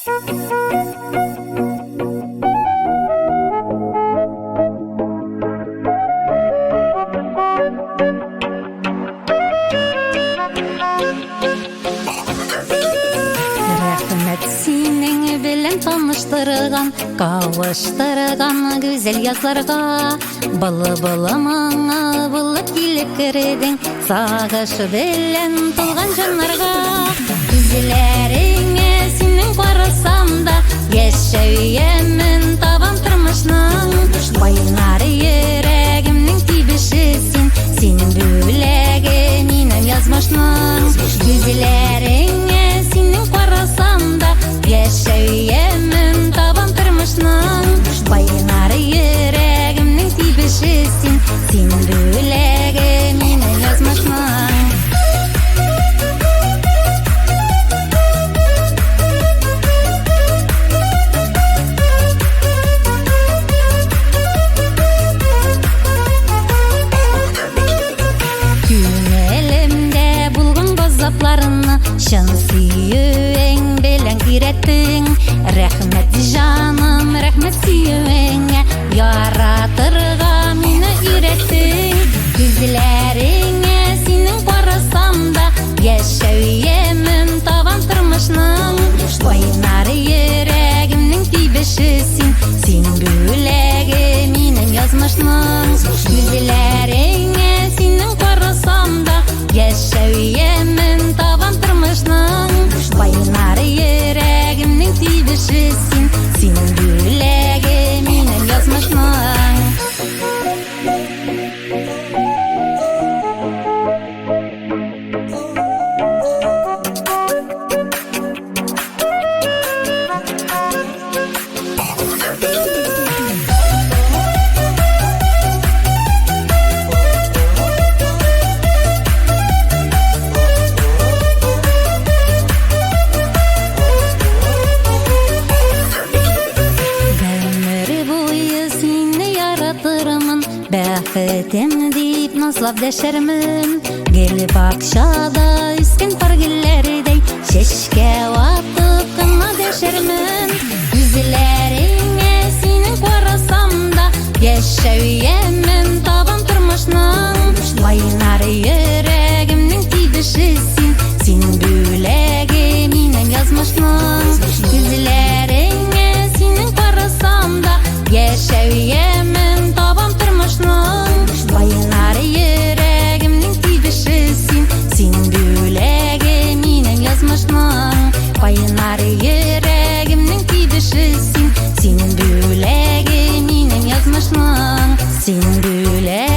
Рәхмәт синең белән таныштырган, кавыштырган гүзәл язларга. Былбылы моңы булып килеп кердең, сагыш белән тулган җаннарга. Күзләреңә синең карасам да, яшәү ямен табам тормышның. Кайнар йөрәгемнең тибеше син, син бүләге минем язмышның. Күзләреңә синең карасам да, яшәү ямен табам тормышның. Кайнар йөрәгемнең тибеше син, син бүләге минем язмышның. Күңелемдә булган газапларны чын сөюең белән өйрәттең. Рәхмәт, җаным, рәхмәт сөюеңә, яратырга мине өйрәттең. Күзләреңә синең карасам да, яшәү ямен табам тормышның. Кайнар йөрәгемнең тибеше син, син бүләге минем язмышның. Күзләреңә синең карасам да, яшәү ямен табам тормышның. Кайнар йөрәгемнең тибеше син, син бүләге минем язмышның. Гомер буе сине яратырмын, бәхетем дип назлап дәшәрмен. Гел бакчада үскән пар гөлләрдәй чәчкә ватып кына дәшәрмен. Күзләреңә синең карасам да, яшәү ямен табам тормышның. Кайнар йөрәгемнең тибеше син, син бүләге минем язмышның. Күзләреңә синең карасам да, яшәү ямен табам тормышның. Кайнар йөрәгемнең тибеше син, син бүләге минем язмышның. Кайнар йөрәгемнең тибеше син, син бүләге минем язмышның. Син бүләге.